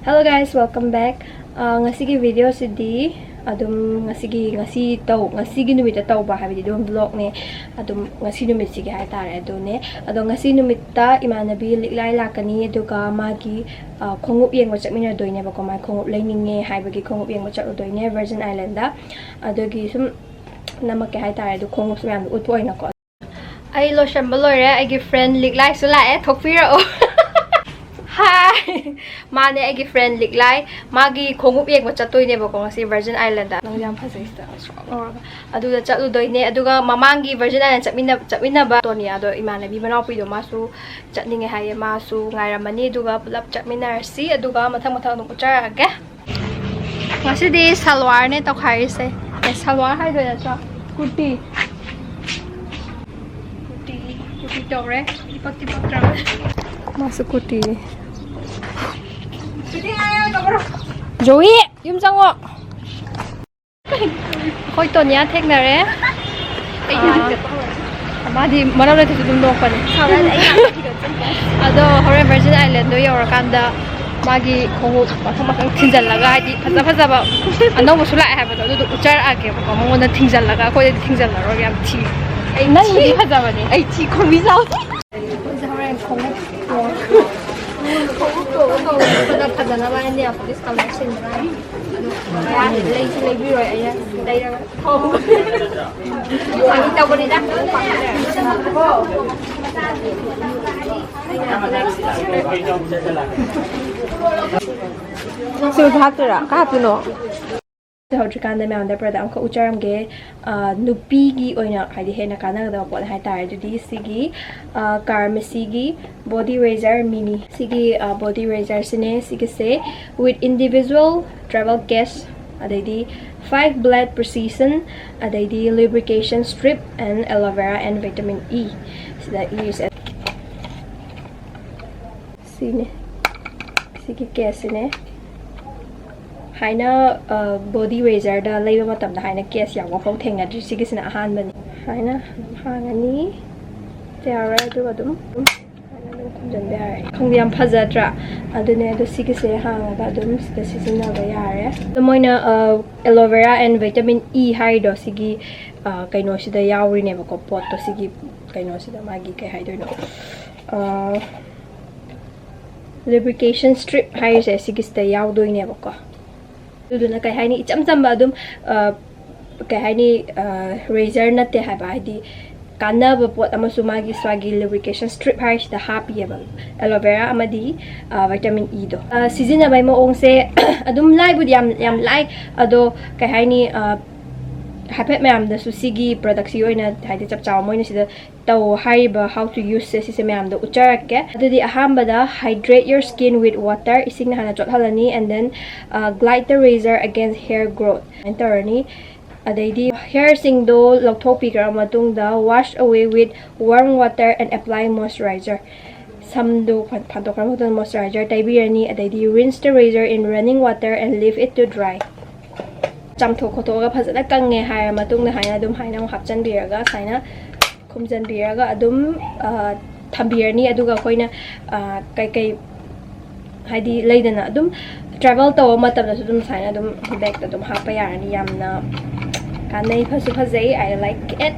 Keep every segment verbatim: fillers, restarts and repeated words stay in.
Hello guys, welcome back. ꯑꯥ, ꯉꯁꯤꯒꯤ ꯚꯤꯗꯤꯑꯣꯁꯤꯗꯤ ꯑꯗꯨꯝ ꯉꯁꯤꯒꯤ, ꯉꯁꯤ ꯇꯧ-, ꯉꯁꯤꯒꯤ ꯅꯨꯃꯤꯠꯇ ꯇꯧꯕ ꯍꯥꯏꯕꯗꯤ ꯑꯗꯨꯝ ꯕ꯭ꯂꯣꯒꯅꯦ꯫ ꯑꯗꯨꯝ ꯉꯁꯤ ꯅꯨꯃꯤꯠꯁꯤꯒꯤ ꯍꯥꯏꯇꯥꯔꯦ ꯑꯗꯨꯅꯦ꯫ ꯑꯗꯣ ꯉꯁꯤ ꯅꯨꯃꯤꯠꯇ ꯏꯃꯥꯟꯅꯕꯤ ꯂꯤꯛꯂꯥꯏ ꯂꯥꯛꯀꯅꯤ, ꯑꯗꯨꯒ ꯃꯥꯒꯤ, ꯑꯥ, ꯈꯣꯡꯎꯞ ꯌꯦꯡꯕ ꯆꯠꯃꯤꯟꯅꯗꯣꯏꯅꯦꯕꯀꯣ꯫ ꯃꯥꯒꯤ ꯈꯣꯡꯎꯞ ꯂꯩꯅꯤꯡꯉꯦ ꯍꯥꯏꯕꯒꯤ ꯈꯣꯡꯎꯞ ꯌꯦꯡꯕ ꯆꯠꯂꯨꯗꯣꯏꯅꯦ ꯚꯔꯖꯤꯟ ꯑꯥꯏꯂꯦꯟꯗ꯫ ꯑꯗꯨꯒꯤ ꯁꯨꯝ ꯅꯝꯃꯛꯀꯦ ꯍꯥꯏꯇꯥꯔꯦ, ꯑꯗꯨ ꯈꯣꯡꯎꯞꯁꯨ ꯃꯌꯥꯝꯗꯣ ꯎꯠꯄ ꯑꯣꯏꯅꯀꯣ꯫ ꯑꯩ ꯂꯣꯏꯁꯟꯕ ꯂꯣꯏꯔꯦ꯫ ꯑꯩꯒꯤ ꯐ꯭ꯔꯦꯟ ꯂꯤꯛꯂꯥꯏꯁꯨ ꯂꯥꯛꯑꯦ, ꯊꯣꯛꯄꯤꯔꯛꯑꯣ꯫ ꯍꯥꯏ꯫ ꯃꯥꯅꯦ ꯑꯩꯒꯤ ꯐ꯭ꯔꯦꯟ ꯂꯤꯛꯂꯥꯏ꯫ ꯃꯥꯒꯤ ꯈꯣꯡꯎꯞ ꯌꯦꯡꯕ ꯆꯠꯇꯣꯏꯅꯦꯕꯀꯣ ꯉꯁꯤ ꯚꯔꯖꯤꯟ ꯑꯥꯏꯂꯦꯟꯗ꯫ ꯅꯪ ꯌꯥꯝ ꯐꯖꯩ ꯁꯤꯗ ꯉꯧꯔꯒ꯫ ꯑꯗꯨꯗ ꯆꯠꯂꯨꯗꯣꯏꯅꯦ꯫ ꯑꯗꯨꯒ ꯃꯃꯥꯡꯒꯤ ꯚꯔꯖꯤꯟ ꯑꯥꯏꯂꯦꯟ ꯆꯠꯃꯤꯟꯅ-, ꯆꯠꯃꯤꯟꯅꯕ ꯇꯣꯅꯤꯌꯥꯗꯣ ꯏꯃꯥꯟꯅꯕꯤ ꯃꯅꯥꯎꯄꯤꯗꯣ ꯃꯥꯁꯨ ꯆꯠꯅꯤꯡꯉꯦ ꯍꯥꯏꯌꯦ꯫ ꯃꯥꯁꯨ ꯉꯥꯏꯔꯝꯃꯅꯤ꯫ ꯑꯗꯨꯒ ꯄꯨꯂꯞ ꯆꯠꯃꯤꯟꯅꯔꯁꯤ꯫ ꯑꯗꯨꯒ ꯃꯊꯪ ꯃꯊꯪ ꯑꯗꯨꯝ ꯎꯠꯆꯔꯛꯑꯒꯦ꯫ ꯉꯁꯤꯗꯤ ꯁꯜꯋꯥꯔꯅꯦ ꯇꯧꯈꯥꯏꯔꯤꯁꯦ꯫ ꯑꯦ, ꯁꯜꯋꯥꯔ ꯍꯥꯏꯗꯣꯏ ꯅꯠꯇ꯭ꯔꯣ? ꯀꯨꯔꯇꯤ꯫ ꯀꯨꯔꯇꯤ, ꯀꯨꯔꯇꯤ ꯇꯧꯔꯦ꯫ ꯄꯛꯇꯤ ꯄꯛꯇ꯭ꯔꯕ꯫ ꯃꯥꯁꯨ ꯀꯨꯔꯇꯤꯅꯤ꯫ ꯖꯣꯋꯤ, ꯌꯨꯝ ꯆꯪꯉꯣ꯫ ꯑꯩꯈꯣꯏ ꯇꯣꯅꯤꯌꯥ ꯊꯦꯡꯅꯔꯦ꯫ ꯑꯥ, ꯃꯥꯗꯤ ꯃꯔꯝ ꯂꯩꯇ꯭ꯔꯁꯨ ꯑꯗꯨꯝ ꯅꯣꯛꯄꯅꯦ꯫ ꯑꯗꯣ ꯍꯣꯔꯦꯟ ꯚꯔꯖꯤꯟ ꯑꯥꯏꯂꯦꯟꯗꯣ ꯌꯧꯔꯀꯥꯟꯗ ꯃꯥꯒꯤ ꯈꯣꯡꯎꯞ ꯃꯊꯪ ꯃꯊꯪ ꯊꯤꯟꯖꯜꯂꯒ, ꯍꯥꯏꯗꯤ ꯐꯖ ꯐꯖꯕ ꯑꯅꯧꯕꯁꯨ ꯂꯥꯛꯑꯦ ꯍꯥꯏꯕꯗꯣ, ꯑꯗꯨꯗꯣ ꯎꯠꯆꯔꯛꯑꯒꯦꯕꯀꯣ꯫ ꯃꯉꯣꯟꯗ ꯊꯤꯡꯖꯜꯂꯒ, ꯑꯩꯈꯣꯏꯗꯗꯤ ꯊꯤꯡꯖꯜꯂꯔꯣꯏ, ꯌꯥꯝ ꯊꯤ꯫ ꯑꯩ ꯅꯪꯒꯤꯗꯤ ꯊꯤ꯫ ꯐꯖꯕꯅꯦ꯫ ꯑꯩ ꯊꯤ ꯈꯣꯡꯕꯤ ꯆꯥꯎ꯫ ꯑꯩꯈꯣꯏꯁꯦ ꯍꯣꯔꯦꯟ ꯈꯣꯡꯎꯞ ꯈꯣꯡꯎꯞ ꯇꯣꯡꯉ ꯇꯣꯡꯉ ꯆꯠꯄꯗ ꯐꯖꯅꯕ ꯍꯥꯏꯅ ꯄꯨꯂꯤꯁ ꯀꯝꯄ꯭ꯂꯦꯟ ꯁꯤꯟꯕ ꯂꯥꯛꯑꯦ꯫ ꯑꯗꯣ ꯃꯌꯥꯝ ꯂꯩꯁꯨ ꯂꯩꯕꯤꯔꯣꯏ, ꯑꯩꯅ ꯂꯩꯔꯒ ꯐꯥꯒꯤ ꯇꯧꯕꯅꯤꯗ꯫ ꯁꯤ ꯍꯥꯞꯇꯣꯏꯔꯥ? ꯀꯥꯏ ꯍꯥꯞꯇꯣꯏꯅꯣ? ꯍꯧꯗ꯭ꯔꯤꯀꯥꯟꯗ ꯃꯌꯥꯝꯗ ꯄ꯭ꯔꯗꯛ ꯑꯃꯈꯛ ꯎꯠꯆꯔꯝꯒꯦ꯫ ꯑ, ꯅꯨꯄꯤꯒꯤ ꯑꯣꯏꯅ ꯍꯥꯏꯗꯤ ꯍꯦꯟꯅ ꯀꯥꯟꯅꯒꯗꯕ ꯄꯣꯠ ꯍꯥꯏꯇꯥꯔꯦ꯫ ꯑꯗꯨꯗꯤ ꯁꯤꯒꯤ, ꯑ, ꯀꯥꯔꯃꯦꯁꯤꯒꯤ ꯕꯣꯗꯤ ꯔꯦꯖꯔ ꯃꯤꯅꯤ꯫ ꯁꯤꯒꯤ, ꯑ, ꯕꯣꯗꯤ ꯔꯦꯖꯔꯁꯤꯅꯦ꯫ ꯁꯤꯒꯤꯁꯦ with individual travel case, ꯑꯗꯩꯗꯤ five blade precision, ꯑꯗꯩꯗꯤ lubrication strip and aloe vera and vitamin E꯫ ꯁꯤꯗ ꯏꯔꯤꯁꯦ꯫ ꯁꯤꯅꯦ꯫ ꯁꯤꯒꯤ ꯀꯦꯁꯁꯤꯅꯦ꯫ ꯍꯥꯏꯅ, ꯑ, ꯕꯣꯗꯤ ꯔꯦꯖꯔꯗ ꯂꯩꯕ ꯃꯇꯝꯗ ꯍꯥꯏꯅ ꯀꯦꯁ ꯌꯥꯎꯕ ꯐꯥꯎ ꯊꯦꯡꯅꯗ꯭ꯔꯤ꯫ ꯁꯤꯒꯤꯁꯤꯅ ꯑꯍꯥꯟꯕꯅꯤ꯫ ꯍꯥꯏꯅ ꯑꯗꯨꯝ ꯍꯥꯡꯉꯅꯤ꯫ ꯌꯥꯔꯦ, ꯑꯗꯨꯒ ꯑꯗꯨꯝ ꯊꯝꯖꯤꯟꯕ ꯌꯥꯔꯦ꯫ ꯈꯪꯗꯦ, ꯌꯥꯝ ꯐꯖꯗ꯭ꯔꯥ? ꯑꯗꯨꯅꯦ, ꯑꯗꯣ ꯁꯤꯒꯤꯁꯦ ꯍꯥꯡꯉꯒ ꯑꯗꯨꯝ ꯁꯤꯗ ꯁꯤꯖꯤꯟꯅꯕ ꯌꯥꯔꯦ꯫ ꯑꯗꯣ ꯃꯣꯏꯅ, ꯑ, aloe vera and vitamin E ꯍꯥꯏꯔꯤꯗꯣ ꯁꯤꯒꯤ, ꯑ, ꯀꯩꯅꯣꯁꯤꯗ ꯌꯥꯎꯔꯤꯅꯦꯕꯀꯣ, ꯄꯣꯠꯇꯣ ꯁꯤꯒꯤ ꯀꯩꯅꯣꯁꯤꯗ ꯃꯥꯒꯤ ꯀꯩ ꯍꯥꯏꯗꯣꯏꯅꯣ, ꯑ, lubrication strip ꯍꯥꯏꯔꯤꯁꯦ ꯁꯤꯒꯤꯁꯤꯗ ꯌꯥꯎꯗꯣꯏꯅꯦꯕꯀꯣ꯫ ꯑꯗꯨꯗꯨꯅ ꯀꯩ ꯍꯥꯏꯅꯤ, ꯏꯆꯝ ꯆꯝꯕ ꯑꯗꯨꯝ, ꯑ, ꯀꯩ ꯍꯥꯏꯅꯤ, ꯑ, razor ꯅꯠꯇꯦ ꯍꯥꯏꯕ, ꯍꯥꯏꯗꯤ ꯀꯥꯟꯅꯕ ꯄꯣꯠ ꯑꯃꯁꯨ ꯃꯥꯒꯤ ꯁ꯭ꯋꯥꯏꯒꯤ lubrication strip ꯍꯥꯏꯔꯤꯁꯤꯗ ꯍꯥꯞꯄꯤꯑꯕ, aloe vera ꯑꯃꯗꯤ, ꯑ, vitamin E ꯗꯣ꯫ ꯑ, ꯁꯤꯖꯤꯟꯅꯕꯒꯤ ꯃꯑꯣꯡꯁꯦ ꯑꯗꯨꯝ ꯂꯥꯏꯕꯨꯗꯤ ꯌꯥꯝ, ꯌꯥꯝ ꯂꯥꯏ, ꯑꯗꯣ ꯀꯩ ꯍꯥꯏꯅꯤ, ꯑ, ꯍꯥꯏꯐꯦꯠ ꯃꯌꯥꯝꯗꯁꯨ ꯁꯤꯒꯤ product ꯁꯤꯒꯤ ꯑꯣꯏꯅ ꯍꯥꯏꯗꯤ ꯆꯞ ꯆꯥꯕ ꯃꯣꯏꯅ ꯁꯤꯗ ꯇꯧ ꯍꯥꯏꯔꯤꯕ how to use ꯁꯦ ꯁꯤꯁꯦ ꯃꯌꯥꯝꯗ ꯎꯠꯆꯔꯛꯀꯦ꯫ ꯑꯗꯨꯗꯤ ꯑꯍꯥꯟꯕꯗ hydrate your skin with water, ꯏꯁꯤꯡꯅ ꯍꯥꯟꯅ ꯆꯣꯠꯍꯜꯂꯅꯤ, and then, uh, glide the razor against hair growth ꯁꯨꯃꯥꯏꯅ ꯇꯧꯔꯅꯤ꯫ ꯑꯗꯩꯗꯤ hair ꯁꯤꯡꯗꯣ ꯂꯧꯊꯣꯛꯄꯤꯈ꯭ꯔꯕ ꯃꯇꯨꯡꯗ wash away with warm water and apply moisturizer. ꯁꯝꯗꯣ ꯐ-, ꯐꯥꯟꯗꯣꯛꯈ꯭ꯔ ꯃꯇꯨꯡꯗ moisturizer ꯇꯩꯕꯤꯔꯅꯤ꯫ ꯑꯗꯩꯗꯤ rinse the razor in running water and leave it to dry. ꯆꯥꯝꯊꯣꯛ ꯈꯣꯠꯇꯣꯛꯑꯒ ꯐꯖꯅ ꯀꯪꯉꯦ ꯍꯥꯏꯔ ꯃꯇꯨꯡꯗ ꯍꯥꯏꯅ ꯑꯗꯨꯝ ꯍꯥꯏꯅ ꯑꯃꯨꯛ ꯍꯥꯞꯆꯤꯟꯕꯤꯔꯒ ꯁꯨꯃꯥꯏꯅ ꯈꯨꯝꯖꯤꯟꯕꯤꯔꯒ ꯑꯗꯨꯝ, ꯑ, ꯊꯝꯕꯤꯔꯅꯤ꯫ ꯑꯗꯨꯒ ꯑꯩꯈꯣꯏꯅ, ꯑ, ꯀꯩꯀꯩ ꯍꯥꯏꯗꯤ ꯂꯩꯗꯅ ꯑꯗꯨꯝ travel ꯇꯧꯕ ꯃꯇꯝꯗꯁꯨ ꯑꯗꯨꯝ ꯁꯨꯃꯥꯏꯅ ꯑꯗꯨꯝ bag ꯇ ꯑꯗꯨꯝ ꯍꯥꯞꯄ ꯌꯥꯔꯅꯤ꯫ ꯌꯥꯝꯅ ꯀꯥꯟꯅꯩ, ꯐꯁꯨ ꯐꯖꯩ꯫ I like it.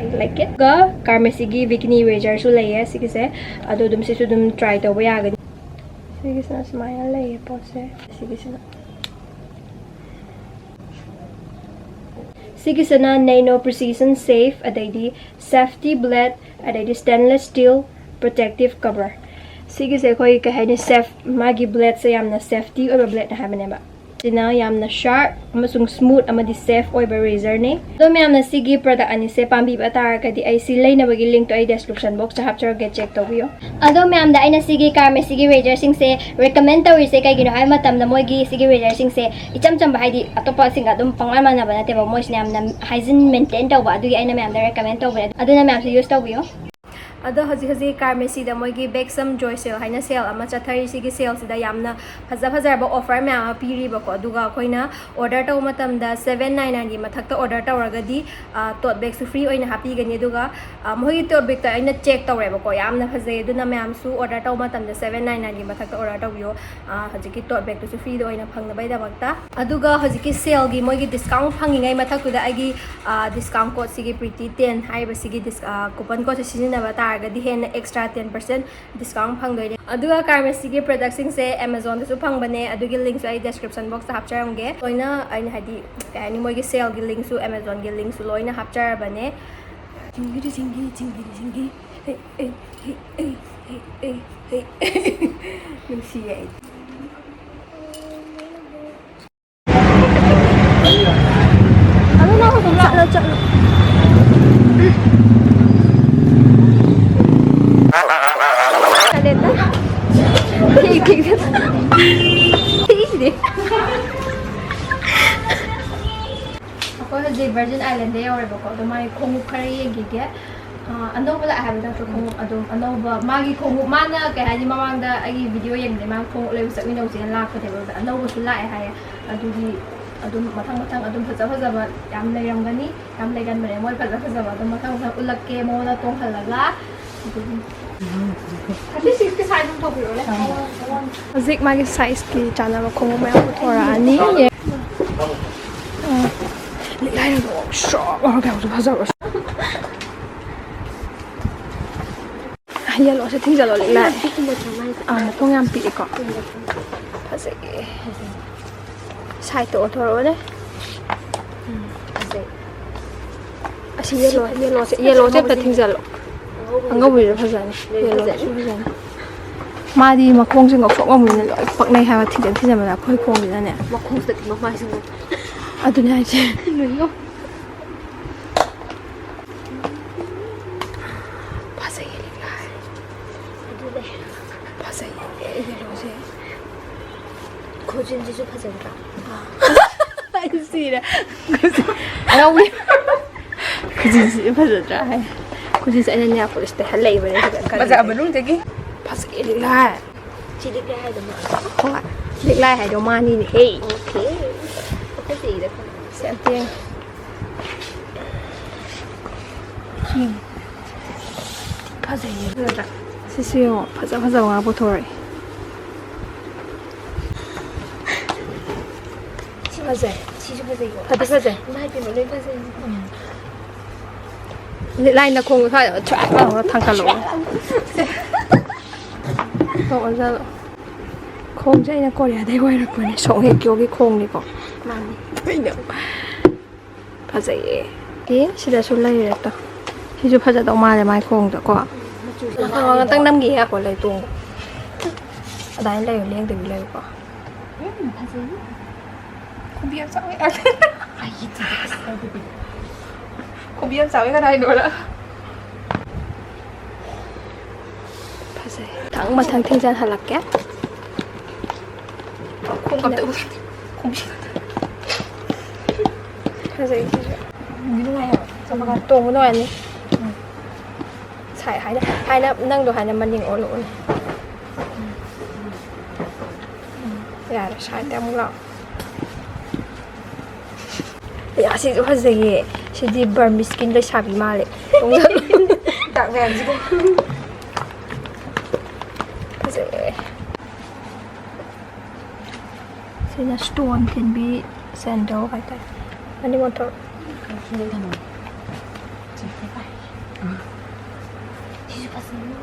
I like it. ꯑꯗꯨꯒ Carmessi ꯒꯤ Vicni razor ꯁꯨ ꯂꯩꯌꯦ ꯁꯤꯒꯤꯁꯦ꯫ ꯑꯗꯣ ꯑꯗꯨꯝ ꯁꯤꯁꯨ ꯑꯗꯨꯝ try ꯇꯧꯕ ꯌꯥꯒꯅꯤ꯫ ꯁꯤꯒꯤꯁꯤꯅ ꯁꯨꯃꯥꯏꯅ ꯂꯩꯌꯦ ꯄꯣꯠꯁꯦ꯫ ꯁꯤꯒꯤꯁꯤꯅ ꯁꯤꯒꯤꯁꯤꯅ Nano Precision Safe, ꯑꯗꯩꯗꯤ Safety Blade, ꯑꯗꯩꯗꯤ Stainless Steel Protective Cover꯫ ꯁꯤꯒꯤꯁꯦ ꯑꯩꯈꯣꯏ ꯀꯩ ꯍꯥꯏꯅꯤ, safe, ꯃꯥꯒꯤ blade ꯁꯦ ꯌꯥꯝꯅ safety ꯑꯣꯏꯕ blade ꯅꯦ ꯍꯥꯏꯕꯅꯦꯕ꯫ ꯁꯤꯅ ꯌꯥꯝꯅ sharp ꯑꯃꯁꯨꯡ smooth ꯑꯃꯗꯤ safe ꯑꯣꯏꯕ razor ꯅꯤ꯫ ꯑꯗꯣ ꯃꯌꯥꯝꯅ ꯁꯤꯒꯤ product ꯑꯅꯤꯁꯦ ꯄꯥꯝꯕꯤꯕ ꯇꯥꯔꯒꯗꯤ ꯑꯩ ꯁꯤ ꯂꯩꯅꯕꯒꯤ link ꯇꯣ ꯑꯩ description box ꯇ ꯍꯥꯞꯆꯔꯛꯀꯦ, check ꯇꯧꯕꯤꯌꯣ꯫ ꯑꯗꯣ ꯃꯌꯥꯝꯗ ꯑꯩꯅ ꯁꯤꯒꯤ Carmessi ꯒꯤ razor ꯁꯤꯡꯁꯦ recommend ꯇꯧꯔꯤꯁꯦ ꯀꯩꯒꯤꯅꯣ ꯍꯥꯏꯕ ꯃꯇꯝꯗ ꯃꯣꯏꯒꯤ ꯁꯤꯒꯤ razor ꯁꯤꯡꯁꯦ ꯏꯆꯝ ꯆꯝꯕ, ꯍꯥꯏꯗꯤ ꯑꯇꯣꯞꯄꯁꯤꯡꯒ ꯑꯗꯨꯝ ꯄꯪꯃꯥꯟ ꯃꯥꯟꯅꯕ ꯅꯠꯇꯦꯕ, ꯃꯣꯏꯁꯤꯅ ꯌꯥꯝꯅ hygiene maintain ꯇꯧꯕ, ꯑꯗꯨꯒꯤ ꯑꯩꯅ ꯃꯌꯥꯝꯗ recommend ꯇꯧꯕꯅꯦ꯫ ꯑꯗꯨꯅ ꯃꯌꯥꯝꯁꯨ use ꯇꯧꯕꯤꯌꯣ꯫ ꯑꯗꯣ ꯍꯧꯖꯤꯛ ꯍꯧꯖꯤꯛ ꯀꯥꯔꯃꯦꯁꯤꯗ ꯃꯣꯏꯒꯤ ꯕꯦꯛꯁꯝ ꯖꯣꯏ ꯁꯦꯜ ꯍꯥꯏꯅ ꯁꯦꯜ ꯑꯃ ꯆꯠꯊꯔꯤ꯫ ꯁꯤꯒꯤ ꯁꯦꯜꯁꯤꯗ ꯌꯥꯝꯅ ꯐꯖ ꯐꯖꯔꯕ ꯑꯣꯐꯔ ꯃꯌꯥꯝ ꯑꯃ ꯄꯤꯔꯤꯕꯀꯣ꯫ ꯑꯗꯨꯒ ꯑꯩꯈꯣꯏꯅ ꯑꯣꯔꯗꯔ ꯇꯧꯕ ꯃꯇꯝꯗ ꯁꯕꯦꯟ ꯅꯥꯏꯟ ꯅꯥꯏꯟꯒꯤ ꯃꯊꯛꯇ ꯑꯣꯔꯗꯔ ꯇꯧꯔꯒꯗꯤ ꯇꯣꯠ ꯕꯦꯛꯁꯨ ꯐ꯭ꯔꯤ ꯑꯣꯏꯅ ꯍꯥꯞꯄꯤꯒꯅꯤ꯫ ꯑꯗꯨꯒ ꯃꯈꯣꯏꯒꯤ ꯇꯣꯠ ꯕꯦꯛꯇ ꯑꯩꯅ ꯆꯦꯛ ꯇꯧꯔꯦꯕꯀꯣ, ꯌꯥꯝꯅ ꯐꯖꯩ꯫ ꯑꯗꯨꯅ ꯃꯌꯥꯝꯁꯨ ꯑꯣꯔꯗꯔ ꯇꯧꯕ ꯃꯇꯝꯗ ꯁꯕꯦꯟ ꯅꯥꯏꯟ ꯅꯥꯏꯟꯒꯤ ꯃꯊꯛꯇ ꯑꯣꯔꯗꯔ ꯇꯧꯕꯤꯌꯣ꯫ ꯍꯧꯖꯤꯛꯀꯤ ꯇꯣꯠ ꯕꯦꯛꯇꯨꯁꯨ ꯐ꯭ꯔꯤꯗ ꯑꯣꯏꯅ ꯐꯪꯅꯕꯒꯤꯗꯃꯛꯇ꯫ ꯑꯗꯨꯒ ꯍꯧꯖꯤꯛꯀꯤ ꯁꯦꯜꯒꯤ ꯃꯣꯏꯒꯤ ꯗꯤꯁꯀꯥꯎꯟ ꯐꯪꯉꯤꯉꯩ ꯃꯊꯛꯇꯨꯗ ꯑꯩꯒꯤ ꯗꯤꯁꯀꯥꯎꯟ ꯀꯣꯠꯁꯤꯒꯤ, ꯄ꯭ꯔꯤꯇꯤ ꯇꯦꯟ ꯍꯥꯏꯔꯤꯕꯁꯤꯒꯤ ꯗꯤꯁ ꯀꯨꯄꯟ ꯀꯣꯠꯁꯦ ꯁꯤꯖꯤꯟꯅꯕ ꯇꯥꯔꯒꯗꯤ ꯍꯦꯟꯅ ꯑꯦꯛꯁꯇ꯭ꯔꯥ ꯇꯦꯟ ꯄꯔꯁꯦꯟ ꯗꯤꯁꯀꯥꯎꯟ ꯐꯪꯗꯣꯏꯅꯦ꯫ ꯑꯗꯨꯒ ꯀꯥꯔꯃꯦꯁꯤꯒꯤ ꯄ꯭ꯔꯗꯛꯁꯤꯡꯁꯦ ꯑꯦꯃꯥꯖꯣꯟꯗꯁꯨ ꯐꯪꯕꯅꯦ꯫ ꯑꯗꯨꯒꯤ ꯂꯤꯡꯛꯁꯨ ꯑꯩ ꯗꯦꯁꯀ꯭ꯔꯤꯞꯁꯟ ꯕꯣꯛꯁꯇ ꯍꯥꯞꯆꯔꯝꯒꯦ꯫ ꯂꯣꯏꯅ ꯑꯩꯅ, ꯍꯥꯏꯗꯤ, ꯀꯩ ꯍꯥꯏꯅꯤ, ꯃꯣꯏꯒꯤ ꯁꯦꯜꯒꯤ ꯂꯤꯡꯛꯁꯨ, ꯑꯦꯃꯥꯖꯣꯟꯒꯤ ꯂꯤꯡꯛꯁꯨ ꯂꯣꯏꯅ ꯍꯥꯞꯆꯔꯕꯅꯦ꯫ ꯆꯤꯡꯒꯤꯗꯤ ꯆꯤꯡꯒꯤ, ꯆꯤꯡꯒꯤꯗꯤ ꯆꯤꯡꯒꯤ꯫ ꯍꯦ, ꯑꯦ, ꯍꯦ, ꯑꯦ, ꯍꯦ, ꯑꯦ, ꯍꯦ꯫ ꯅꯨꯡꯁꯤꯌꯦ ꯑꯩ꯫ ꯑꯗꯨ ꯅꯪ ꯍꯧꯖꯤꯛ ꯆꯠꯂꯣ, ꯆꯠꯂꯣ꯫ ꯆꯠꯂꯦꯗ꯫ ꯊꯤ, ꯊꯤ, ꯊꯤ꯫ ꯊꯤꯁꯤꯗꯤ꯫ ꯑꯩꯈꯣꯏ ꯍꯧꯖꯤꯛ ꯚꯔꯖꯤꯟ ꯑꯥꯏꯂꯦꯟꯗ ꯌꯧꯔꯦꯕꯀꯣ꯫ ꯑꯗꯣ ꯃꯥꯒꯤ ꯈꯣꯡꯎꯞ ꯈꯔ ꯌꯦꯡꯈꯤꯒꯦ꯫ ꯑ, ꯑꯅꯧꯕ ꯂꯥꯛꯑꯦ ꯍꯥꯏꯕ ꯅꯠꯇ꯭ꯔꯣ? ꯈꯣꯡꯎꯞ ꯑꯗꯨꯝ ꯑꯅꯧꯕ, ꯃꯥꯒꯤ ꯈꯣꯡꯎꯞ, ꯃꯥꯅ ꯀꯩ ꯍꯥꯏꯅꯤ, ꯃꯃꯥꯡꯗ ꯑꯩꯒꯤ ꯚꯤꯗꯤꯑꯣ ꯌꯦꯡꯕꯗꯩ ꯃꯥꯅ ꯈꯣꯡꯎꯞ ꯂꯩꯕ ꯆꯠꯃꯤꯟꯅꯧꯁꯦꯅ ꯂꯥꯛꯄꯅꯦꯕ꯫ ꯑꯗꯨꯗ ꯑꯅꯧꯕꯁꯨ ꯂꯥꯛꯑꯦ ꯍꯥꯏꯌꯦ꯫ ꯑꯗꯨꯒꯤ ꯑꯗꯨꯝ ꯃꯊꯪ ꯃꯊꯪ ꯑꯗꯨꯝ ꯐꯖ ꯐꯖꯕ ꯌꯥꯝ ꯂꯩꯔꯝꯒꯅꯤ, ꯌꯥꯝ ꯂꯩꯒꯟꯕꯅꯦ ꯃꯣꯏ꯫ ꯐꯖ ꯐꯖꯕ ꯑꯗꯨꯝ ꯃꯊꯪ ꯃꯊꯪ ꯎꯠꯂꯛꯀꯦ ꯃꯉꯣꯟꯗ ꯇꯣꯡꯍꯜꯂꯒ꯫ ꯑꯗꯨꯝ ꯊꯥꯔꯇꯤ ꯁꯤꯛꯁꯀꯤ ꯁꯥꯏꯖ ꯑꯗꯨꯝ ꯇꯧꯕꯤꯔꯣꯅꯦ꯫ ꯍꯧꯖꯤꯛ ꯃꯥꯒꯤ ꯁꯥꯏꯖꯀꯤ ꯆꯥꯟꯅꯕ ꯈꯣꯡꯎꯞ ꯃꯌꯥꯝ ꯄꯨꯊꯣꯔꯛꯑꯅꯤ꯫ ꯑ, ꯂꯤꯛꯂꯥꯏꯅ ꯁ꯭ꯔꯣꯛ ꯂꯥꯎꯔ ꯀꯌꯥꯃꯨꯛꯁꯨ ꯐꯖꯕ꯭ꯔꯥ꯫ ꯌꯦꯜꯂꯣꯁꯦ ꯊꯤꯡꯖꯜꯂꯣ, ꯂꯤꯛꯂꯥꯏ꯫ ꯄꯤꯛꯏ ꯅꯠꯇ꯭ꯔꯣ ꯃꯥꯏꯁꯦ? ꯑꯥ, ꯃꯈꯣꯡ ꯌꯥꯝ ꯄꯤꯛꯏꯀꯣ꯫ ꯐꯖꯩꯌꯦ꯫ ꯁꯥꯏꯠꯇ ꯑꯣꯟꯊꯣꯔꯛꯑꯣꯅꯦ꯫ ꯎꯝ, ꯐꯖꯩ꯫ ꯑꯁꯤ ꯌꯦꯜꯂꯣ, ꯌꯦꯜꯂꯣꯁꯦ, ꯌꯦꯜꯂꯣꯁꯦ ꯑꯝꯇ ꯊꯤꯡꯖꯜꯂꯣ꯫ ꯑꯉꯧꯕꯁꯦ꯫ ꯑꯉꯧꯕꯁꯤꯁꯨ ꯐꯖꯅꯤ, ꯂꯣꯏ ꯌꯦꯜꯂꯣꯁꯤꯁꯨ ꯐꯖꯅꯤ꯫ ꯐꯖꯅꯤ꯫ ꯃꯥꯗꯤ ꯃꯈꯣꯡꯁꯦ ꯉꯧꯁꯣꯛ ꯉꯧꯕꯅꯤꯅ ꯂꯣꯏ ꯄꯛꯅꯩ ꯍꯥꯏꯕ, ꯊꯤꯡꯖꯟ ꯊꯤꯡꯖꯟꯕꯗ ꯑꯩꯈꯣꯏ ꯈꯣꯡꯁꯤꯅꯅꯦ꯫ ꯃꯈꯣꯡꯁꯤꯗꯗꯤ ꯃꯃꯥꯏꯁꯨ ꯉꯧ-, ꯑꯗꯨꯅꯦ ꯍꯥꯏꯁꯦ꯫ ꯂꯣꯏ ꯉꯧ-, ꯐꯖꯩꯌꯦ ꯂꯤꯛꯂꯥꯏ꯫ ꯑꯗꯨꯅꯦ꯫ ꯐꯖꯩꯌꯦ ꯌꯦꯜꯂꯣꯁꯦ꯫ ꯈꯨꯖꯤꯟꯁꯤꯁꯨ ꯐꯖꯗ꯭ꯔꯥ? ꯑꯩ ꯁꯤꯔꯦ꯫ ꯈꯨꯖꯤꯟ-, ꯑꯉꯧꯕꯤ꯫ ꯈꯨꯖꯤꯟꯁꯤꯁꯨ ꯐꯖꯗ꯭ꯔꯥ ꯍꯥꯏ꯫ ꯍꯧꯖꯤꯛꯁꯦ ꯑꯩꯅ ꯅꯦꯜ ꯄꯣꯂꯤꯁ ꯇꯩꯍꯜꯂꯛꯏꯕꯅꯦ ꯁꯤꯗ ꯀꯟꯅ꯫ ꯕꯖꯥꯔ ꯃꯅꯨꯡꯗꯒꯤ꯫ ꯐꯖꯩ ꯂꯤꯛꯂꯥꯏ꯫ ꯁꯤ ꯂꯤꯛꯂꯥꯏ ꯍꯥꯏꯗꯣ ꯃꯥꯜꯂꯦ꯫ ꯍꯣꯏ꯫ ꯂꯤꯛꯂꯥꯏ ꯍꯥꯏꯗꯣ ꯃꯥꯅꯤꯅꯦ ꯍꯦ꯫ ꯑꯣꯀꯦ꯫ ꯐꯖꯩꯗ꯫ ꯁꯤ ꯑꯝꯇ ꯌꯦꯡꯉꯨ꯫ ꯐꯖꯩꯌꯦ꯫ ꯁꯤꯁꯨ ꯌꯦꯡꯉꯣ꯫ ꯐꯖ ꯐꯖꯕ ꯉꯥꯛ ꯄꯨꯊꯣꯔꯛꯑꯦ꯫ ꯁꯤ ꯐꯖꯩ꯫ ꯁꯤꯁꯨ ꯐꯖꯩꯀꯣ꯫ ꯐꯗꯤ ꯐꯖꯩ꯫ ꯏꯃꯥ ꯏꯕꯦꯝꯃ ꯂꯣꯏ ꯐꯖꯩ꯫ ꯂꯤꯛꯂꯥꯏ ꯅꯈꯣꯡꯗꯣ ꯁ꯭ꯋꯥꯏꯗ ꯊ꯭ꯔꯥꯛ ꯇꯧꯔꯒ ꯊꯥꯡꯀꯠꯂꯛꯑꯣ꯫ ꯇꯣꯛꯑꯖꯥꯠꯂꯣ? ꯈꯣꯡꯁꯦ ꯑꯩꯅ ꯀꯣꯔꯤꯌꯥꯗꯩ ꯋꯥꯏꯔꯛꯄꯅꯦ꯫ ꯁꯣꯡ ꯍꯦ ꯀ꯭ꯌꯣꯒꯤ ꯈꯣꯡꯅꯤꯀꯣ꯫ ꯃꯥꯅꯤ꯫ ꯀꯩꯅꯣ? ꯐꯖꯩꯌꯦ꯫ ꯑꯦ, ꯁꯤꯗꯁꯨ ꯂꯩꯔꯦ ꯇꯣ꯫ ꯁꯤꯁꯨ ꯐꯖꯗꯧ ꯃꯥꯜꯂꯦ ꯃꯥꯏ ꯈꯣꯡꯗꯀꯣ꯫ ꯃꯆꯨꯁꯦ ꯉꯥꯛꯇꯪ ꯅꯝꯈꯤ ꯌꯥꯀꯣ ꯂꯩ ꯇꯣꯡꯕ꯫ ꯑꯗꯨꯃꯥꯏꯅ ꯂꯩꯌꯨ, ꯂꯦꯡꯗꯕꯤ ꯂꯩꯌꯨꯀꯣ꯫ ꯎꯝ, ꯐꯖꯩ꯫ ꯈꯣꯡꯕꯤ ꯌꯥꯝ ꯆꯥꯎꯋꯦ꯫ ꯑꯩꯒꯤ ꯈꯣꯡꯕꯤ ꯌꯥꯝ ꯆꯥꯎꯋꯦ ꯀꯅꯥ ꯍꯥꯏꯅꯣ? ꯐꯖꯩ꯫ ꯃꯊꯪ ꯃꯊꯪ ꯊꯤꯡꯖꯤꯟꯍꯜꯂꯛꯀꯦ꯫ ꯈꯣꯡ ꯑꯝꯇ ꯎꯗꯦ꯫ ꯈꯣꯡꯕꯤ꯫ ꯐꯖꯩ ꯁꯤꯁꯨ꯫ ꯅꯨꯡꯗꯤ ꯅꯨꯡꯉꯥꯏ ꯍꯥꯏꯕ꯫ ꯆꯠꯄ ꯀꯥꯟꯗ꯫ ꯇꯣꯡꯕ ꯅꯨꯡꯉꯥꯏꯅꯤ꯫ ꯎꯝ꯫ ꯁꯥꯏ ꯍꯥꯏꯅ, ꯍꯥꯏꯅ ꯅꯪꯗꯣ ꯍꯥꯏꯅ ꯃꯅꯤꯡ ꯑꯣꯜꯂꯛꯑꯣꯅꯦ꯫ ꯌꯥꯔꯦ, ꯁꯥꯏꯗ ꯑꯃꯨꯛ ꯂꯥꯛꯑꯣ꯫ ꯑꯦ, ꯑꯁꯤꯁꯨ ꯐꯖꯩꯌꯦ꯫ ꯁꯤꯗꯤ ꯕꯔꯃꯤꯁꯀꯤ ꯂꯩꯁꯥꯕꯤ ꯃꯥꯜꯂꯦ꯫ ꯇꯣꯡꯖꯜꯂꯨ꯫ ꯗꯥꯛ ꯃꯌꯥꯝꯁꯤꯒ꯫ ꯐꯖꯩꯌꯦ꯫ ꯁꯤꯅ ꯁ꯭ꯇꯣꯟ ꯊꯤꯟꯕꯤ ꯁꯦꯟꯗꯜ ꯍꯥꯏꯇꯥꯔꯦ꯫ ꯃꯅꯤꯡ ꯑꯣꯟꯊꯣꯔꯛꯑꯣ꯫